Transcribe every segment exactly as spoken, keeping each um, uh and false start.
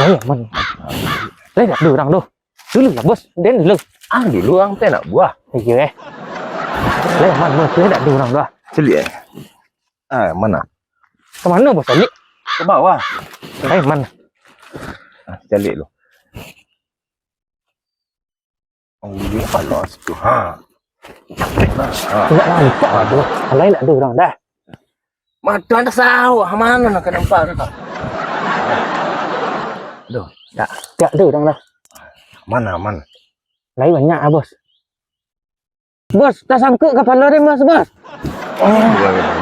Ayo, man. Lai dak ado urang tu. Dulu lah, Bos. Den dulu. Ah, dulu urang tu anak buah. Iyo, eh. Lai, man, Bos. Lai dak ado urang tu, ah. Caliak, eh. Ah, mana? Ka mano, Bos, caliak? Ka bawah. Lai, man. Ah, caliak lu. Oh, dia panas tu. Ha. Ha. Indak nampak lah tu. Lai dak ado urang dah. Mato anda sawo, mano nak nampak tu? Aduh, dak, dak ado urang dah. Aman, aman. Lai banyak ah, Bos. Bos, tasangkuk kapalo den, Bos, Bos. Oh,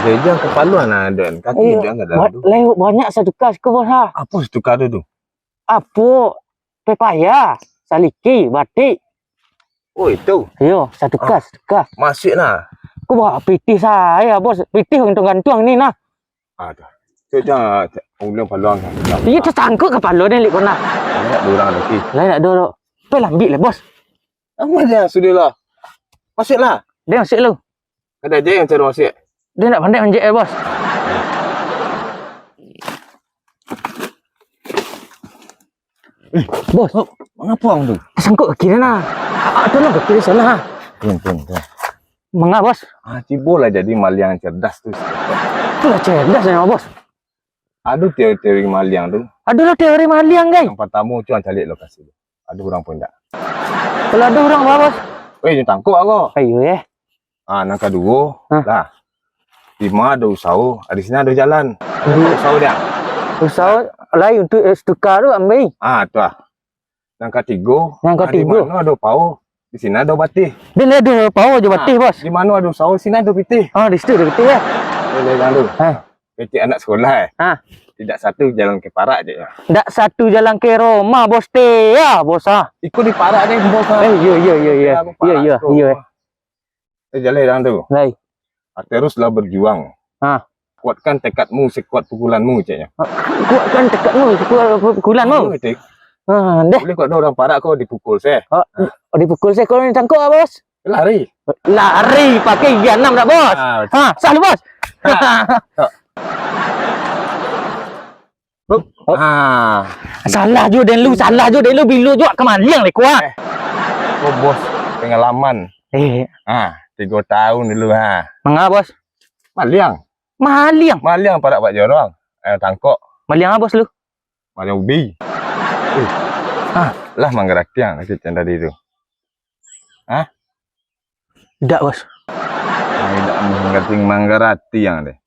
dia kapalo nah, den. Kaki dia enggak ada tu. Lai banyak satuka siko, Bos, ha. Apo satuka tu tu? Apo? Pepaya, saliki, batik. Oh, itu. Iyo, satuka, satuka. Masuak nah. Ko bawa pitih sae, Bos. Pitih gantuang-gantuang ni nah. Aduh. Cok, cok, ulang paluang. Iyo, tasangkuk kapalo den lik ko nah. Lai dak ado urang lagi. Lai dak ado. Pai lah ambiak lah, Bos. Aman ya, sudah lah. Masuak lah. Den masuak lu. Kada aja yang cari masuak. Den dak pandai manjek, eh, Bos. Eh, Bos. Oh, mangapa ang tu? Sangkut kaki den nah. Ah, ah, tolong kaki den salah. Pun, pun, pun. Manga, Bos? Ah, cubolah jadi maliang cerdas tu. Itulah cerdas nyo, Bos. Ado teori-teori maliang tu. Ado lah teori maliang, gai. Yang pertama, cubo cari lokasi tu. Ado urang pun indak? Kalau ado urang, Bos. Weh, jangan tangkok aku. Ayo, eh. Ah, nan kaduo, hah? Lah. Di ma ado usaho, di sinan ado jalan. Di usaho dia. Usaho lai untuak, eh, satuka tu ambiak. Ah, tu ah. Nan katigo, nan katigo. Ah, di mano ado pao, di sinan ado batih. Di sinan ado pao jo batih, Bos. Di mano ado usaho, sinan ado pitih. Ah, di situ ado pitih, ya. Boleh, lalu. Hah? Kecek anak sekolah, eh. Hah? Tidak satu jalan ke parak je, ya. Tidak satu jalan ke Roma, Bos, teh, ya, Bos, ah. Iko di parak deh, Bos, ah. Eh, iya, iya, iya, iya. Iya, iya, iya. Eh, jaleh dang tu. Lai. Ah, teruslah berjuang. Ha. Kuatkan tekadmu sekuat pukulanmu, ceknya. Ha, kuatkan tekadmu sekuat pukulanmu. Ah, gitu. Ha, deh. Boleh kok ada orang parak kau dipukul seh. Ha, dipukul seh kalau ditangkok, Bos. Lari. Lari pakai gigi anam dak, Bos? Ah, betul. Ha, salah, Bos. Ha. Hup. Oh. Ah. Salah jo den lu, salah jo den lu, bilo jo ka maliang le kuah. Eh. Oh, Bos, pengalaman. Eh. Ah, tigo tahun dulu, ha. Manga, Bos? Maliang. Maliang? Maliang parak Pak Jorong. Eh, tangkok. Maliang apo, Bos, lu? Maliang ubi. Eh. Ah, lah manggaratiang sakik tadi tu. Hah? Dak, Bos. Ai, dak manggarati, manggarati yang deh.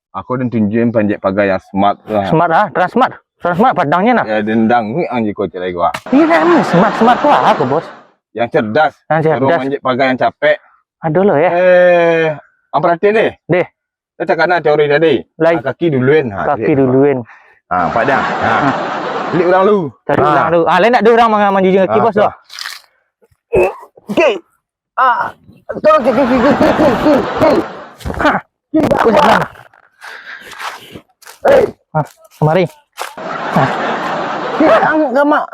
Aku den tunjukin panjek pagar yang smart tu lah. Smart ah, Transmart. Transmart Padangnyo nah. Ya, dendang ni ang jiko cerai gua. Iya, nah, smart, smart tu apa, Bos? Yang cerdas. Yang cerdas. Suruh manjek pagar yang capek. Aduh lo ya. Eh, ang perhatiin deh. Deh. Dah takana teori tadi. Lai. Ah, kaki duluan. Ha, kaki duluan. Ha, nampak dah. Ha. Ha. Lihat orang lu. Cari orang lu. Ah, lain nak ada orang manjijing kaki, Bos, tu. Okey. Ah, tolong kaki, kaki, kaki, kaki, kaki. Ha. Kaki, aku salah. Hei. Ha, kemari. Ha. Kaki, ang gamak.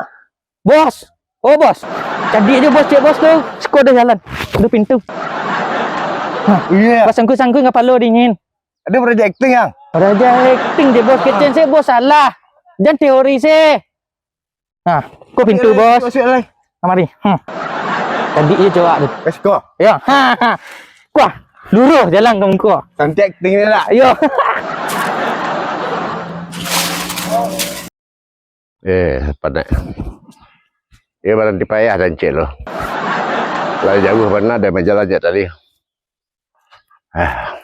Bos. Oh, Bos. Cadiak je, Bos, cek Bos tu. Siko dah jalan. Ada pintu. Ha. Iya. Bos sangkui-sangkui kapalo dingin. Ada baraja akting, yang? Baraja akting je, Bos. Kecen se, Bos, salah. Jan teori se. Ha, ko pintu, Bos. Masuk, masuk, masuk. Kamari. Hmm. Cadiak je cowok tu. Let's go. Ya. Ha, ha. Kuah. Luruh jalan ka muko. Cantik akting ni lah. Yo. Eh, panek. Iyo, baranti payah dan cek lo. Lah jauah bana dari majalah jak tadi. Ah.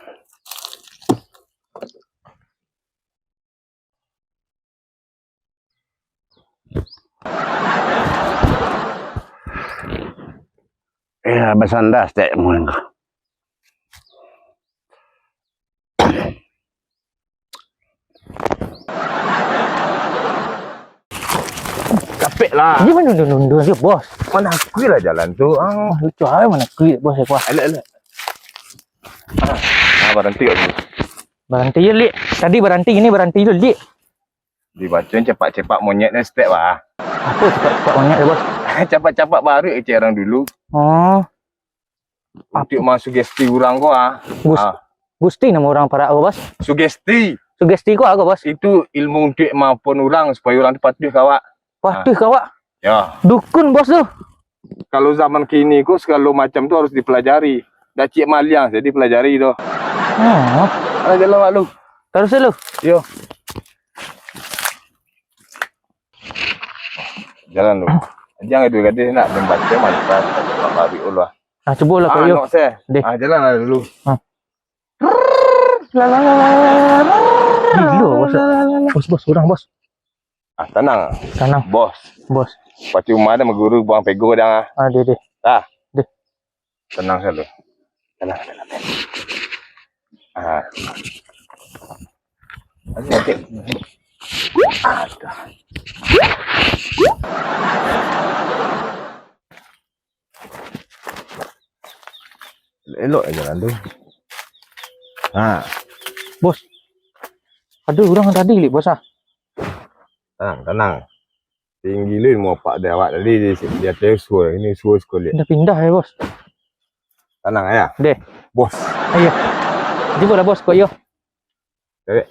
Eh, basanda stek mun. Capek lah. Dia manundun-nundun je, Bos. Manakui lah jalan tu, ah. Wah, lucu aja manakui, Bos, ya, Bos. Elok, elok. Ah, ah, baranti kat sini. Baranti je, Lik. Tadi baranti, ini baranti je, Lik. Dibacoan capak-capak monyet ni step, ah. Apa capak-capak monyet tu, Bos? Capak-capak baru kecek orang dulu. Oh. Untuk masugesti orang ko, ah. Gus-, ah. Gusti nama orang parak ko, Bos? Sugesti. Sugesti ko apa, Bos? Itu ilmu untuk maafkan orang supaya orang tu patuh ka awak. Patuah ka awak. Yo. Dukun, Bos, tu. Kalau zaman kini ko, sagalo macam tu harus dipelajari. Dak ciek maliang sajo dipelajari tu. Oh. Alah, jalan, Mak Lu. Taruih lu. Yo. Jalan lu. Jangan duo gadih nak membaca mantra baru lah. Ah, cubolah kau, yo. Deh. Ah, jalan lah dulu. Ah. Gilo, Bos. Bos, Bos, urang, Bos. Ah, tanang. Tanang. Bos. Bos. Pacuma dah maguru buang pego dah. Ah, deh, deh. Ah. Deh. Tanang sajo. Tanang, tanang, tanang. Ah. Aduh. Elok-elok aja lah tu. Ha. Bos. Aduh, urang tadi lik, Bos, ah. Tanang, tanang. Tinggi lu mau pak di awak tadi di, di atas suruh. Ini suruh sekali. Dah pindah ya, Bos. Tanang ya. Deh. Bos. Ayo. Cuba lah, Bos, kok yo. Cari.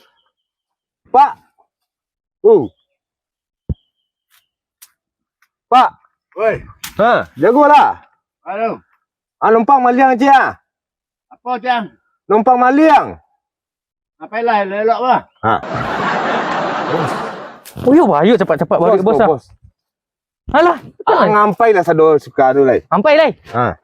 Pak. Uh. Pak. Woi. Ha, jagolah. Halo. Ah, numpang maliang ciek ah. Apa, Cang? Numpang maliang. Ngapai lah, elok-elok bah. Ha. Bos. Oh, yo, bah, ayo cepat-cepat balik, Bos, ah. Bos. Alah, ah, ngampai lah sado suka tu lai. Ngampai lai. Ha.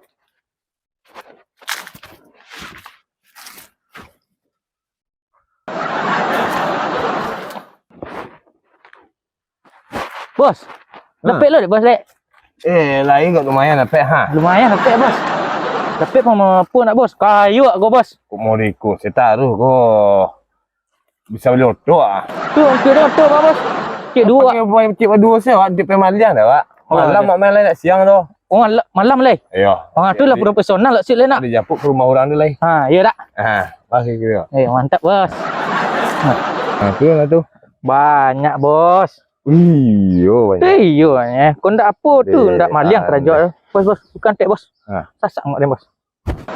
Bos, ha. Dapek lo dek, Bos, dek? Eh, lai kok lumayan dapek, ha. Lumayan dapek, Bos. Dapek pun apa nak, Bos? Kayu ko, Bos. Kok mau riko, saya taruh ko. Bisa bali oto ah. Tu, ongkir dia oto, Bos. Cek duo. Pakai bai cek baduo se, awak dek pemalian dah, Wak. Oh, malam ada. Mak main lai nak siang tu. Oh, malam, malam lai? Iyo. Ah, tu lah jadi, profesional lah, sik lai nak. Dijapuk ke rumah orang tu lai. Ha, iyo tak? Ha, masih kira. Eh, mantap, Bos. Ha, tu lah tu. Banyak, Bos. Iyo, banyak. Iyo, eh. Kau ndak apa tu, ndak maliang karajo tu. Bos, Bos, bukan tek, Bos. Ha. Sasak ngok dia, Bos.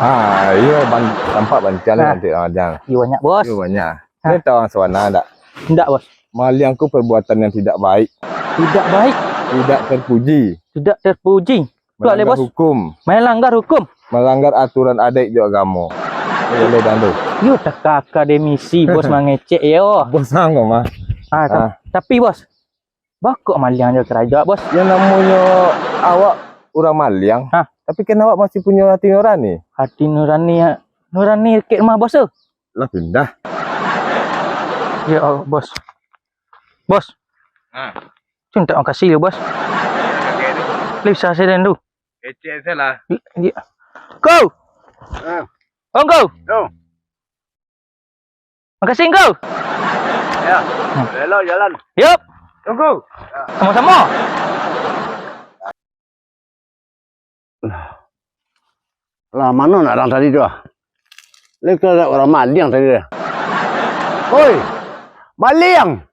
Ah, iyo, ban-, tampak bantiang ni nanti, ah, Jang. Iyo, banyak, Bos. Iyo, banyak. Hah? Ni tahu orang Sawana ndak? Ndak, Bos. Maliang ko perbuatan yang tidak baik. Tidak baik. Tidak terpuji. Tidak terpuji. Melanggar hukum. Melanggar hukum. Melanggar aturan adat jo agamo. Iyo, boleh dah tu. Yo, takaka demisi, Bos, mangecek yo. Bos ang ko mah. Ah, ta-, tapi, Bos, Baa kok maliang jo karajo, Bos? Yang namonyo awak urang maliang, hah? Tapi kan awak masih punyo ati nurani. Ati nurani, nurani kek rumah Bos tu? Lah pindah. Ya Allah, Bos. Bos. Ha. Cinta makasih yo, Bos. Lah bisa saya tu. Kecek saya lah. Ko! Ha. Ongko! Yo. Makasih, Ngku. Ya. Hmm. Elok jalan. Yup. Tunggu. Sama-sama. Lah, mano nak urang tadi tu, ah? Lai ka urang maliang tadi tu. Oi! Maliang!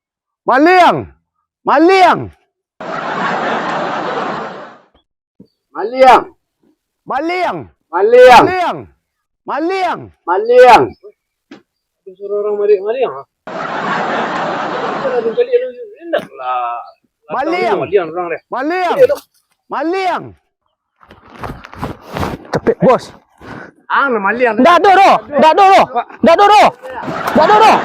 Maliang! Maliang! Maliang. Maliang. Maliang. Maliang. Maliang. Maliang. Ada suara orang marik maliang, ah. Kita dah cari lu, indak lah. Maliang. Maliang orang deh. Maliang. Iya, tu. Maliang. Cepet, Bos. Ah, maliang. Ndak ado doh. Ndak ado doh. Ndak ado doh. Ndak ado doh.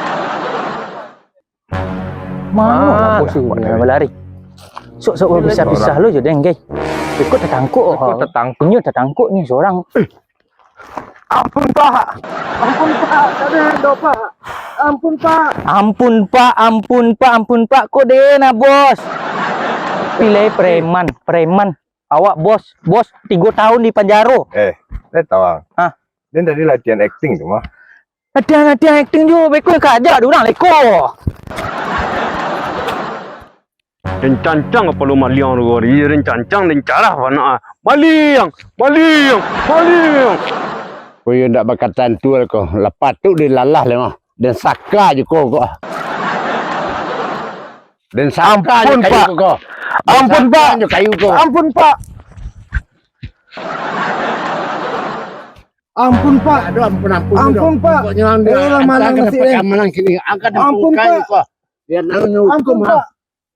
Mano lah bos tu balari. Sok-sok bapisah-pisah lo jo deng, gai. Iko tatangkok. Iko tatangkok. Inyo tatangkok ni surang. Ampun, Pak. Ampun, Pak. Kada ado, Pak. Ampun, Pak. Ampun, Pak. Ampun, Pak. Ampun, Pak. Ko den ah, Bos. Pilih preman, preman. Awak bos, bos tigo tahun di panjaro. Eh, den tau ang. Hah? Den tadi latihan akting tu mah. Latihan-latihan akting juo, beko kajak dek urang leko. Den cancang kapalo maliang tu, den cancang, den carah panak ah. Maliang, maliang, maliang. Ko iyo ndak bakatantu ko, lah patuik dilalah lai mah. Den saka jo ko, ko. Den saka jo kayu ko. Ampun, Pak. Ampun, Pak. Ampun, Pak. Ampun, Pak. Aduh, ampun, ampun. Ampun, Pak. Pokoknya, eh, lama-lama angkat sih, eh. Angkat, ampun, Pak. Biar nang hukum, ampun, Pak.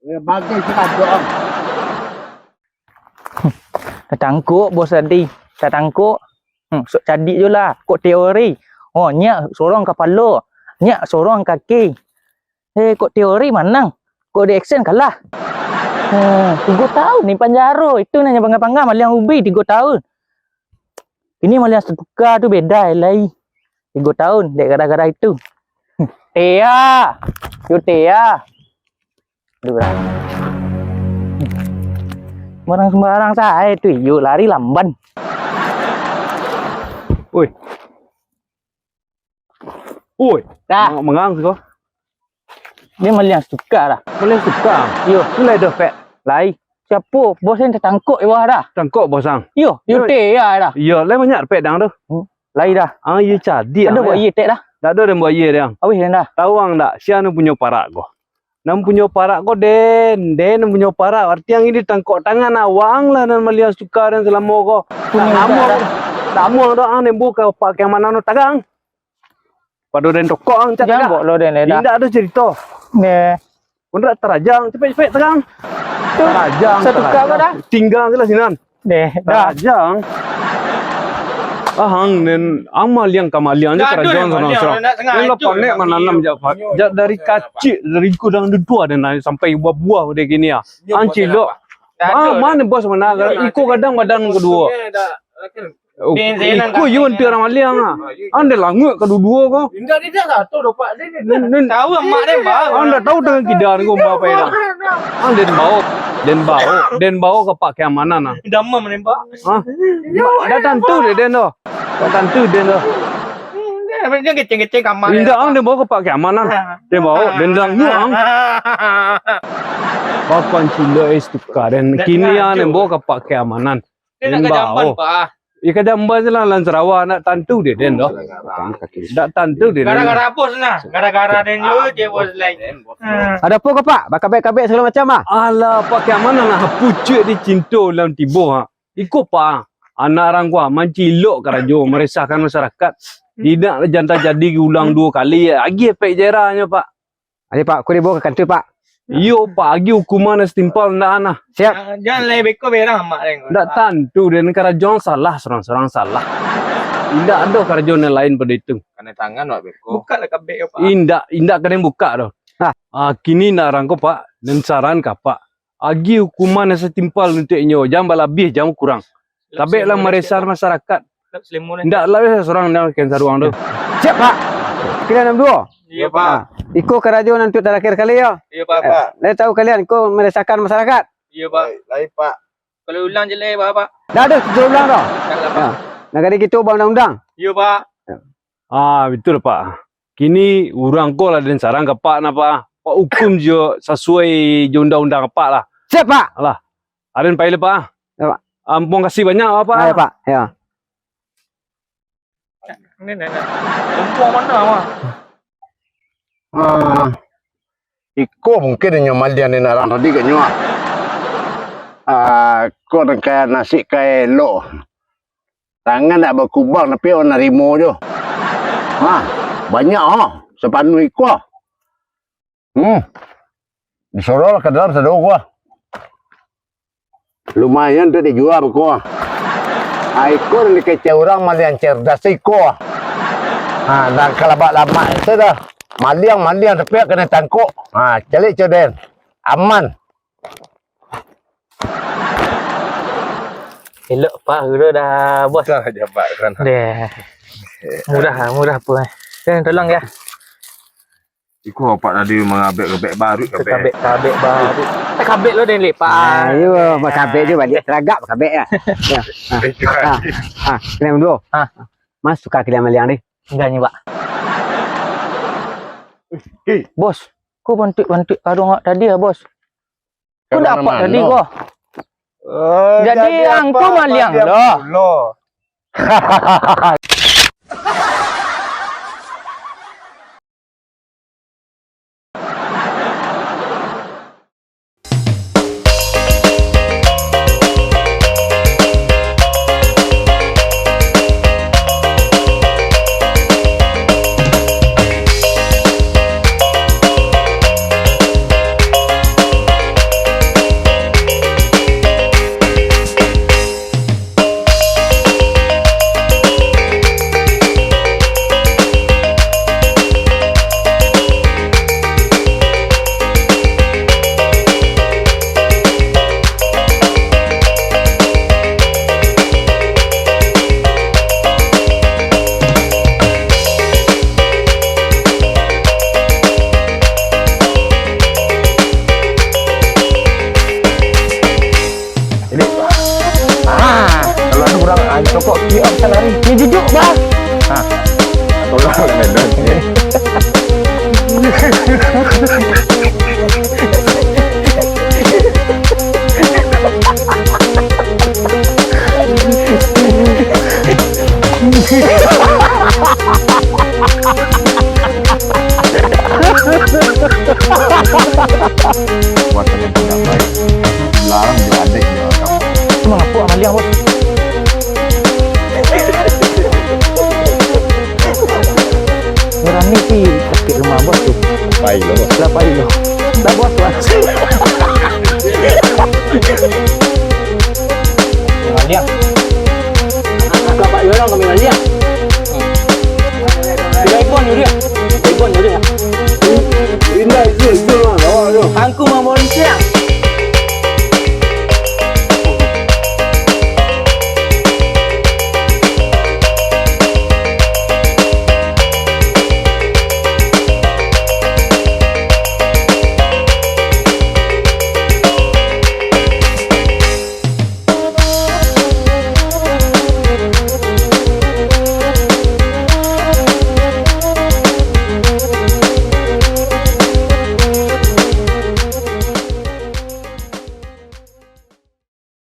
Ya, bagai sih, aduh. Tangkok, bos tadi. Tatangkok. Hmm, sok cadiak jo lah. Kok teori. Oh, nyiak sorong kapalo. Nyiak sorong kaki. Eh, kok teori manang. Kok di action kalah. Hmm, tigo tahun di panjaro. Itu nan pangga-pangga maliang ubi tigo tahun. Ini maliang satuka tu beda lai. Tigo tahun, dek gara-gara itu. Hmm, Tea. Yo, Tea. Aduh, lah. Sembarang-sembarang sae tu, iyo, lari lamban. Oi. Oi. Dah. Mangang siko. Dia maliang satuka dah. Maliang satuka? Iyo. Tu lai doh, Pek? Lai. Siapo? Bos yang tatangkok di bawah dah. Tangkok, bos ang? Iyo, Iyo. Yo te ya dah. Iyo, lai banyak dapek dang tu. Hmm. Lai dah. Ah, iyo cadiak. Ado buat iyo tek dah. Dak ado den buat iyo dang. Awih den dah. Tahu ang dak, sia nan punyo parak ko? Nan punyo parak ko den, den nan punyo parak. Arti ang ini tangkok tangan awang lah nan maliang satuka den salamo ko. Punyo Dak amuang, dah. Dak amuang doh ang den bawa ka Pak Keamanan tu tagang. Pado den tokok ang cak Jambok tagak. Lo den dah. Indak ado cerito. Neh. Kondrak tarajang, cepek-cepek tagang. Tu, tarajang, satuka tarajang. Ko dah? Tingga je lah sinan. Deh, dah. Tarajang. Ah, ang den, ang maliang ka maliang je karajo sorang-sorang. Den lah panek mananam jak, jak dari kacik, dari gudang duo den sampai babuah dek kini ah. Ang cilok. Ah, ma bos mananam? Iko gadang badan kaduo. Oh, iko iyo antu urang maliang ah. Ang den languik kaduo-duo ko. Indak, dia dah satu dopak dia ni. Tahu amak dia, Bang. Ang dak tahu tangan kida ko ma pai dah. Ang den bawa, den bawa, den bawa ka Pak Keamanan ah. Damam menembak. Hah? Dak tantu dek den doh. Dak tantu den doh. Dia keceng-keceng kamar. Indak, ang den bawa ka Pak Keamanan. Den bawa, den languik ang. Papan cilok es tukar den. Kini ang den bawa ka Pak Keamanan. Dia nak den bawa. Ka jamban, Pak. Iyo, ka jamban se lah, lan Sarawak, ndak tantu dek den doh. Ndak tantu dek den. Gara-gara bos nah, gara-gara den juo je bos lai. Ado apo ko, Pak? Bakabek-kabek sagalo macam ah? Alah, Pak Keamanan nah, pucuak dicinto lam tibo ha. Iko, Pak, anak urang ko ah, mancilok karajo, maresahkan masyarakat. Indak jan tajadi ulang duo kali, agiah epek jeranyo, Pak. Ayo, Pak, ko dibawa ka kantua, Pak. Iyo, Pak, agiah hukuman nan satimpal ndak ah. Siap. Jan, jan lai beko berang amak den. Ndak tantu den, karajo salah, sorang-sorang salah. Indak ado karajo nan lain pado itu. Kanai tangan, Pak, beko. Buka lah kabek, Pak. Indak, indak ka den buka doh. Ah, kini nak urang ko, Pak, nan saran ka Pak. Agiah hukuman nan satimpal untuak inyo, jan balabiah, jan bakurang. Kabek lah maresah masyarakat. Indak lah, eh, sorang nan ken saruang tu. Siap, Pak. Kalian nan duo? Iyo, Pak. Ah, iko karajo nan untuak tarakhir kali yo. Iyo, Pak. Eh, lai tahu kalian, iko maresahkan masyarakat. Iyo, Pak. Lai, lai, Pak. Kalau ulang jelek, Pak, Pak. Dah, dah, sudah ulang dah. Dah lah, Pak. Ya. Nagari kito baundang-undang. Iyo, Pak. Ya. Ah, batua, Pak. Kini urang ko lah den saran ka Pak nah, Pak. Pak hukum jo sasuai jo undang-undang Pak lah. Siap, Pak. Alah. Aden pai lah, Pak. Ya, Pak. Ampun, kasih banyak, Pak. Ah, ya, Pak. Ya. Ini, ini, ini. Lumpuang mana, Mak? Ah, iko mungkin inyo maliang den arang tadi agaknyo, ah. Ah, ko nan kaya nasib ka elok. Tangan ndak bakubang, tapi awak narimo jo. Ha, banyak, ha, sapanuah iko. Hmm. Disorolah ka dalam sado ko. Lumayan tu dijua beko. Ha, iko nan dikecek urang maliang cerdas iko. Ha, nan kalabak-labak itu dah. Maliang, maliang, tapi kanai tangkok. Ha, caliak coden. Aman. Elok, Pak, guru dah, bos. Dah, jabat kan. Deh. Mudah, mudah pun. Kan tolong ya. Iko apak tadi mangabek-kabek baruik kabek. Kabek, kabek baruik. Eh, kabek lo den lepak. Ah, iyo, bakabek jo baliak. Teragak bakabek ya. Ya. Ah, ah, kalian berdua. Ah. Mas suka kalian maliang ni? Enggak ni, Pak. Eh, bos, ko bantuak-bantuak karung awak tadi ya, bos? Ko dapat tadi ko. Eh, jadi angko maliang lo. Ini si sakik rumah bos tu. Pai lo, bos. Lah pai lo. Lah bos lah. Maliang. Kakak Yorong kami maliang.